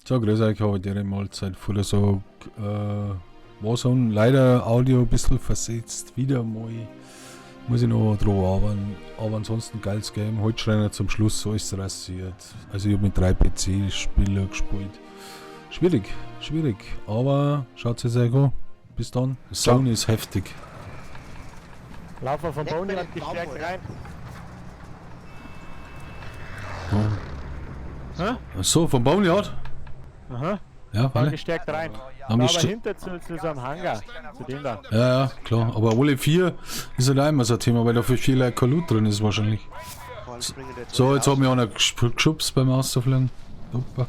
So, grüß euch, habe ich Mahlzeit vor der Sag. Warzone, leider Audio ein bisschen versetzt, wieder mal. Muss ich noch dran arbeiten. Aber ansonsten geiles Game. Holzschreiner zum Schluss, so ist es rasiert. Also ich habe mit 3 PC-Spielern gespielt. Schwierig, schwierig. Aber schaut es euch an. Bis dann. Zone ist heftig. Laufer von Boni hat gestärkt rein. Ja. Ach so, vom Boni hat? Aha. Ja, war gestärkt rein. Haben aber hinter zu so einem Hangar, zu dem da. Ja, ja, klar. Aber alle 4 ist halt auch immer so ein Thema, weil da für 4 Leute kein Loot drin ist wahrscheinlich. So, jetzt hat mich einer geschubst beim Auszufliegen. Super.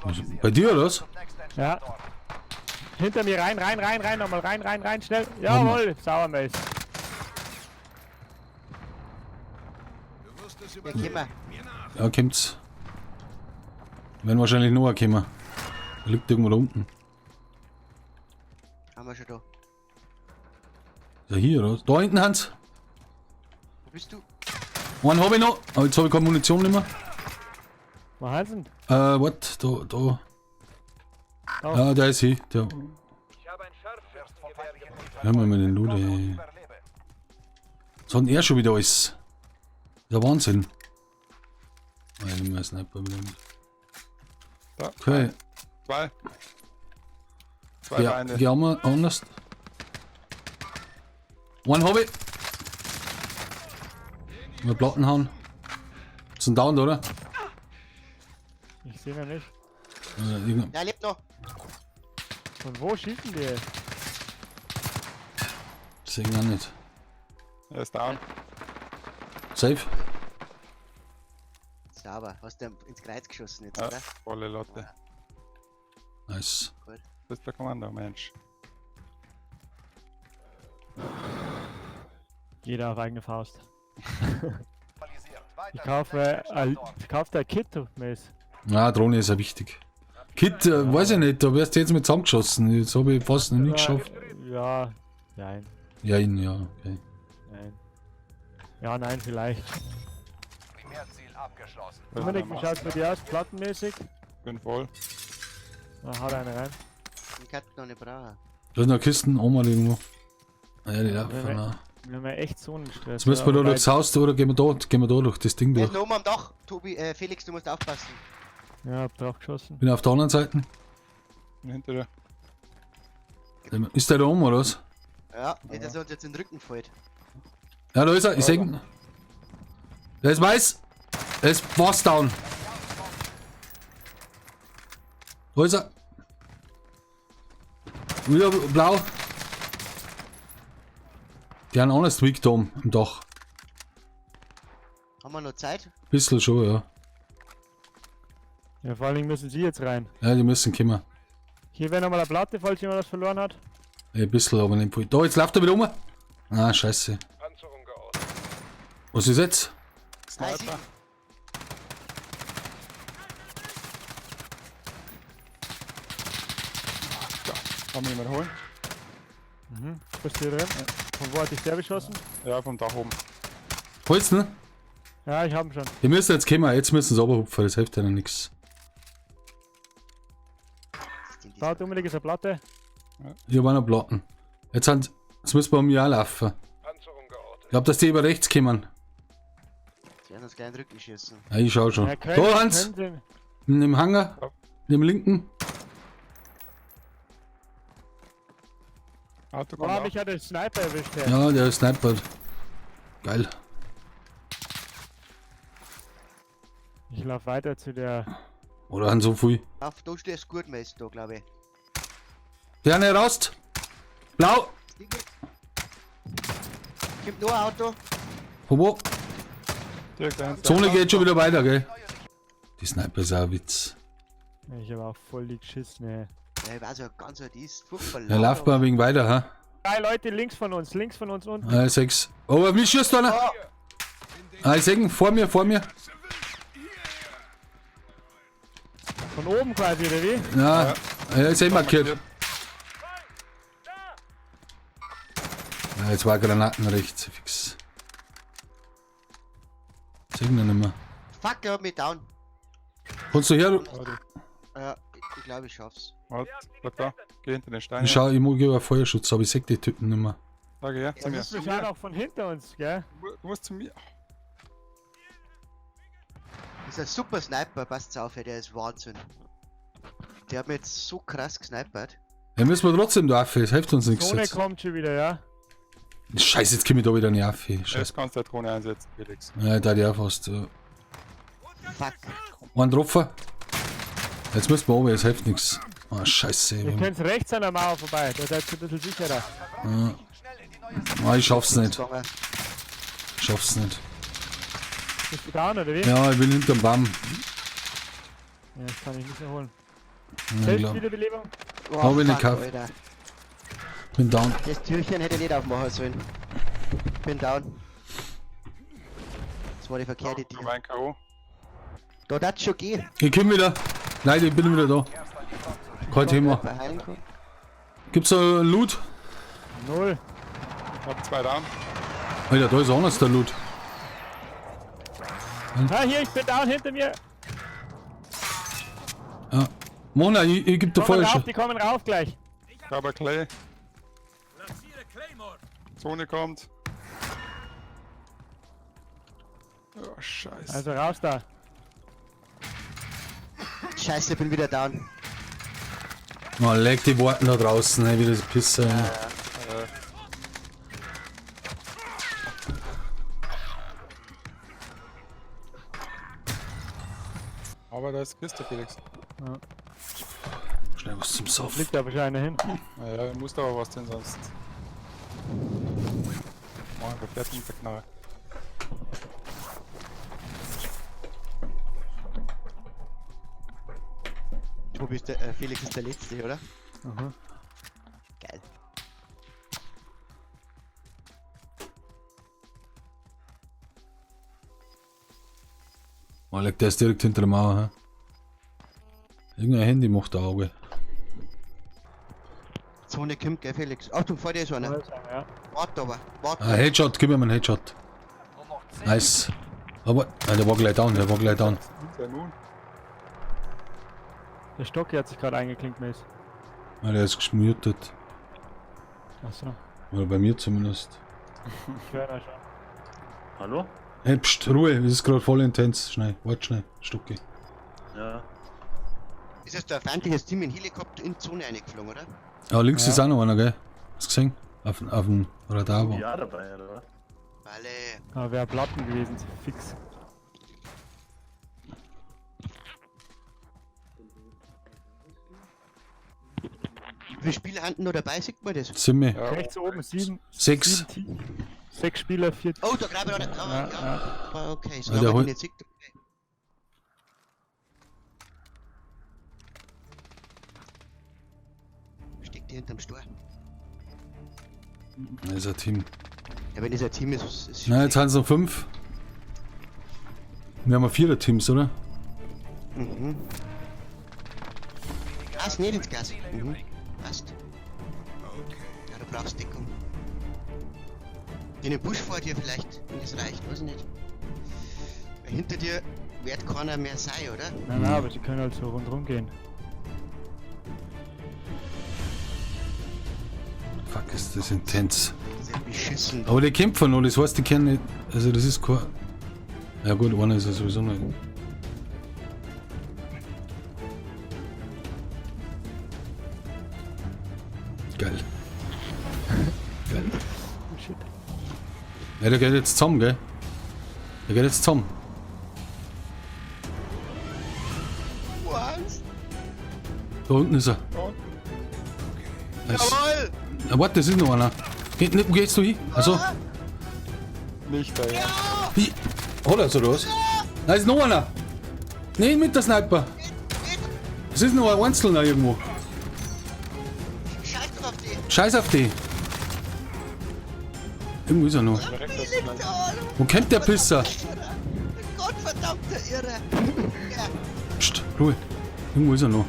Also, bei dir oder was? Ja. Hinter mir rein, rein, rein, rein, nochmal rein, rein, rein, schnell. Jawohl, Sauermilch. Ja, ja, kommt's. Werden wahrscheinlich noch kommen. Der liegt irgendwo da unten. Haben wir schon da. Ist er hier, oder? Da hinten, Hans. Wo bist du? Einen hab ich noch. Aber jetzt hab ich keine Munition mehr. Wo Hansen? Warte, da, da. Oh. Ja, der ist hier. Der. Hören wir mal den Loot, ey. Jetzt hat er schon wieder alles. Das ist der Wahnsinn. Ah, ich nehme mal Sniper wieder mit. Da. Okay. Zwei. Zwei ja, Beine. Geh einmal anders. Einen hab ich. Mal Platten hauen. Ist ein Down, oder? Ich seh ihn nicht. Ja, lebt noch. Von wo schießen die? Seh ihn auch nicht. Er ist down. Safe. Sauber. Hast du ins Kreuz geschossen jetzt, ja, oder? Volle Lotte. Nice. Gut. Das ist der Kommando, Mensch. Jeder auf eigene Faust. Ich kaufe, ich kaufe da Kit, Mace. Ja, Drohne ist ja wichtig. Kit, ja, weiß ich nicht, da wärst du jetzt mit zusammengeschossen. Jetzt habe ich fast noch nie geschafft. Ja, nein. Ja, ja, okay. Nein. Ja, nein, vielleicht. Primärziel abgeschlossen. Dominik, wie schaut's bei dir aus? Plattenmäßig? Bin voll. Na, hau da eine rein. Ich kann noch nicht brauchen. Da sind noch Kisten, Oma irgendwo. Ja, die laufen noch. Wir haben ja echt so einen Stress. Jetzt müssen wir da durchs Haus, oder gehen wir da durch das Ding durch. Ja, oben am Dach, Tobi, Felix, du musst aufpassen. Ja, hab drauf geschossen. Bin auf der anderen Seite. Bin hinter dir. Ist der da oben, oder was? Ja, nicht, dass er uns jetzt in den Rücken fällt. Ja, da ist er, ich seh ihn. Der ist weiß. Der ist fast down. Wo ist er? Wieder blau. Die haben auch Weak da oben im Dach. Haben wir noch Zeit? Bisschen schon, ja. Ja, vor allen Dingen müssen sie jetzt rein. Ja, die müssen kommen. Hier wäre nochmal eine Platte, falls jemand das verloren hat. Ja, ein bisschen, aber nicht viel. Da, jetzt läuft er wieder um. Ah, scheiße. Was ist jetzt? Sniper. Kann mich jemand holen? Mhm. Bist du hier drin? Von wo hat dich der beschossen? Ja, vom Dach oben. Holst, ne? Ja, ich hab ihn schon. Die müssen jetzt kommen, jetzt müssen sie runterhupfen, das hilft ja noch nichts. Da, Dominik, ist eine Platte. Ja. Ich hab auch noch Platten. Jetzt, jetzt müssen wir um mich auch laufen. Ich glaub, dass die über rechts kommen. Sie werden uns gleich in den Rücken schießen. Ja, ich schau schon. Ja, können, da, Hans! In dem Hangar. Ja. In dem linken. Auto Oh, kommt mich hat der Sniper erwischt, ey. Ja, der Sniper. Geil. Ich lauf weiter zu der. Oder haben so viel. Auf, da stehst du gut, Meister, da, glaube ich. Der nicht raus. Blau. Kommt noch ein Auto. Von wo? Direkt dahinter. Zone geht schon wieder weiter, gell? Die Sniper ist auch ein Witz. Ich hab auch voll die geschissen, ey. Ja, ich weiß ja, ganz so, die ist furchtbar Ja, lauft mal wegen weiter, ha? 3 Leute links von uns unten. 6. Oh, auf mich schießt einer. Ah, ich seh ihn, vor mir, vor mir. Von oben quasi, oder wie? Ja, ja, ist eh markiert. Ja, jetzt war Granaten rechts, fix. Seh ihn nicht mehr. Fuck, er hat mich down. Kannst du her? Ja, ich glaube, ich schaff's. Warte, bleib da. Geh hinter den Stein. Ich schau, ich muss über Feuerschutz, aber ich seh die Typen nicht mehr. Da, geh her, zu mir. Wir schauen auch von hinter uns, gell? Du musst zu mir. Das ist ein super Sniper, passt auf, ey, der ist Wahnsinn. Der hat mir jetzt so krass gesnipert. Ja, müssen wir trotzdem da auf, es hilft uns nichts Zone jetzt. kommt schon wieder, ja? Scheiße, jetzt komm ich da wieder nicht auf. Scheiße. Jetzt kannst du die Drohne einsetzen, Felix. Ja, da die auch fast. Ja. Fuck. Einen getroffen. Jetzt müssen wir runter, es hilft nichts. Ah, scheiße. Ihr könnt rechts an der Mauer vorbei, da seid ihr ein bisschen sicherer. Schnell in die neue Ah, ich schaff's nicht. Gegangen. Ich schaff's nicht. Bist du down, oder wie? Ja, ich bin hinterm Baum. Ja, das kann ich nicht mehr holen. Ja, Selbst glaub. Wiederbelebung? Oh, Hab ich nicht fuck, gekauft. Alter. Bin down. Das Türchen hätte ich nicht aufmachen sollen. Bin down. Das war die verkehrte Du Tür. mein K.O. Da darf's schon gehen. Ich komm wieder. Leute, ich bin wieder da. Kein Thema. Bei heilen kann. Gibt's da Loot? Null. Ich hab zwei down. Alter, da ist auch noch der Loot. Ah, hier, ich bin down hinter mir. Ja. Mona, ich geb dir Kommen rauf, Feuerschutz. die kommen rauf gleich. Ich hab ein Clay. Zone kommt. Oh, scheiße. Also raus da. Scheiße, bin wieder down. Oh, leck die Worten da draußen, ey, wie das Pisser. Ey. Aber da ist Kiste, Felix. Schnell was zum Saufen. Liegt da wahrscheinlich einer hin. Naja, du musst aber was denn sonst. Mach einfach fertig mit der Knarre. Wo bist du? Felix ist der Letzte, oder? Mhm. Geil. Oh, leck, der ist direkt hinter der Mauer. Hä? Irgendein Handy macht ein Auge. Zone kommt, gell, Felix? Achtung, vor dir ist einer. Ja. Warte aber, warte. Ah, Headshot, gib mir mal einen Headshot. Nur noch 10 Nice. Aber, ah, der war gleich down, der war gleich down. Ja, nun. Der Stock hat sich gerade eingeklinkt, Mace. Ah, der ist geschmutet. Achso, Oder bei mir zumindest. ich höre ihn schon. Hallo? Hey, pst, Ruhe, das ist gerade voll intens. Schnell, warte schnell, Stucki. Ja. Ist das da ein feindliches Team in Helikopter in die Zone reingeflogen, oder? Ah, links Ja. ist auch noch einer, gell? Hast du gesehen? Auf dem Radar war. Ja, dabei, oder was? Vale. Ah, wäre Platten gewesen, fix. Wie viele Spieler haben denn noch dabei, sieht man das? Ziemlich. Ja, Rechts oben, sieben. Sechs. Sieben, Team. Sechs Spieler, vier. Oh, da grabe ich noch. Ja, Ja, ja. Aber okay, Ja, solange der man hol- die nicht sieht, okay. Steckt die hinterm Stor. Das ist ein Team. Ja, wenn das ein Team ist, ist ist Na, jetzt haben sie noch fünf. Wir haben ja Vierer-Teams, oder? Mhm. Gas, nicht ins Gas. Ziele Mhm. übrig. Passt. Ja, du brauchst Deckung. In den Busch vor dir vielleicht, wenn das reicht, weiß ich nicht. Weil hinter dir wird keiner mehr sein, oder? Nein, nein, aber sie können halt so rundherum gehen. Fuck, ist das intens. Das ist ja beschissen. Aber die kämpfen noch, das heißt, die können nicht. Also, das ist kein. Ja, gut, einer ist ja sowieso nicht. Geil. Geil. Oh shit. Ja, der geht jetzt zusammen, gell? Der geht jetzt zusammen. Was? Da unten ist er. Da unten. Nice. Jawohl! Na, warte, das ist noch einer. Geh, ne, wo gehst du hin? Achso. Nicht da, ja. Wie? Hat er so oder was? Nein, ist noch einer. Nee, mit der Sniper. Es ist noch ein Einzelner irgendwo. Scheiß drauf auf die! Scheiß auf die. Irgendwo ist er noch. Direkt das vielleicht. Wo kommt der Pisser? Gottverdammter Irre! Ja. Psst, Ruhe. Irgendwo ist er noch.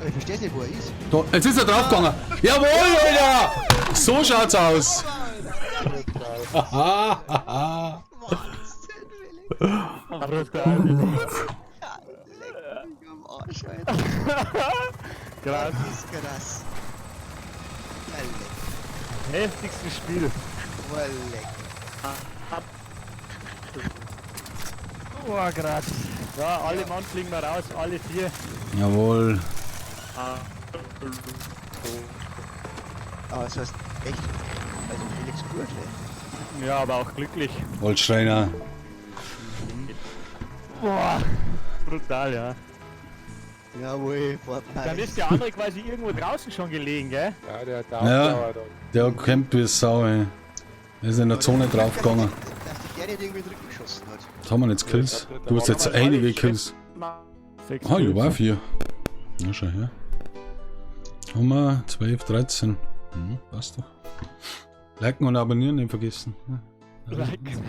Ich versteh's nicht, wo er ist. Da, jetzt ist er draufgegangen. Jawohl, Alter! So schaut's aus. Wahnsinn, Felix. Brutal. Ja, leck. Arsch, Alter. Krass. Das ist krass. Ja, leck. Heftigstes Spiel. Oh, leck. Oh, krass. Ja, alle Mann fliegen wir raus, alle vier. Jawohl. Aber das heißt echt, also Felix gut, ey. Ja, aber auch glücklich. Holzschreiner. Boah, brutal, ja. Jawohl, Fortnite. Dann ist der andere quasi irgendwo draußen schon gelegen, gell? Ja, der hat da Ja. aufgehört. Der kämpft wie Sau, ey. Er ist in der Zone draufgegangen. Dass dich der nicht irgendwie in den Rücken geschossen hat. Was haben wir jetzt Kills? Du hast jetzt einige Kills. Sechs Ah, ich Kills. war 4. Na schau her. Haben wir 12, 13. Passt doch. Liken und abonnieren nicht vergessen. Ja. Liken.